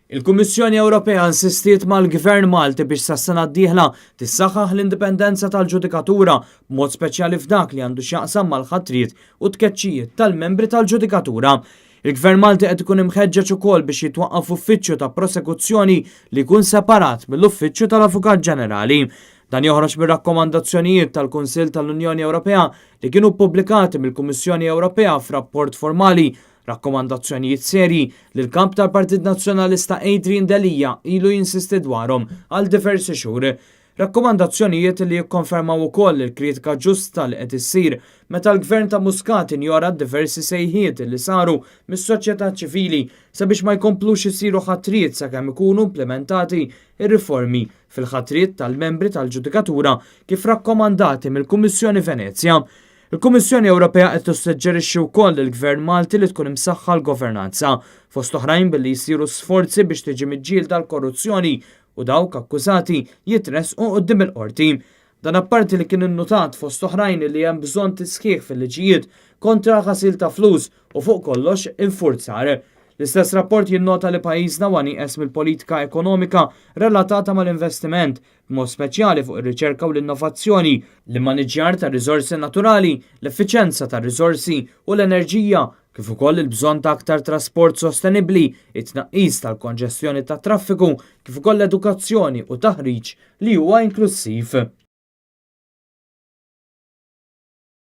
Il-Kummissjoni Ewropea insistiet mal-Gvern Malti biex sas-sena d-dieħla tissaħħaħ l-indipendenza tal-ġudikatura b'mod speċjali f'dak li għandu x'jaqsam mal-ħatriet u tkeċċijiet tal-membri tal-ġudikatura. Il-Gvern Malti qed ikun imħeġġeġ ukoll biex jitwaqqaf uffiċċju ta' prosekuzzjoni li jkun separat mill-Uffiċċju tal-Avukat Ġenerali. Dan joħroġ mir-rakkomandazzjonijiet tal-Kunsill tal-Unjoni Ewropea li kienu ppubblikati mill-Kummissjoni Ewropea f'rapport formali. Rakkomandazzjonijiet serji li l-Kap tal-Partit Nazzjonalista Adrian Delia ilu jinsisti dwarhom għal diversi xhur. Rakkomandazzjonijiet li jikkonfermaw ukoll il-kritika ġusta li qed issir meta l-Gvern ta' Muscat injora diversi sejħiet li saru mis-soċjetà ċivili sabiex ma jkomplux isiru ħatriet sakemm ikunu implimentati ir-riformi fil-ħatriet tal-membri tal-ġudikatura kif rakkomandati mill-Kummissjoni Venezja. Il-Kummissjoni Ewropea qed tissuġġerixxi wkoll lill-Gvern Malti li tkun imsaħħa l-governanza, fost oħrajn billi jsiru sforzi biex tiġi miġġielda l-korruzzjoni u dawk akkużati jitressqu quddiem il-qorti. Dan apparti li kien innutat fost oħrajn li hemm bżonn tisħiħ fil-liġijiet kontra l-ħasil ta' flus u fuq kollox infurzar. L-istess rapport jinnota li pajjiżna huwa nieqes mill-politika ekonomika relatata mal-investiment, b'mod speċjali fuq ir-riċerka u l-innovazzjoni, l-immaniġġjar tar-riżorsi naturali, l-effiċenza tar-riżorsi u l-enerġija, kif ukoll il-bżonn ta' aktar trasport sostenibbli, it-tnaqqis tal-konġestjoni tat-traffiku, kif ukoll l-edukazzjoni u taħriġ li huwa inklussiv.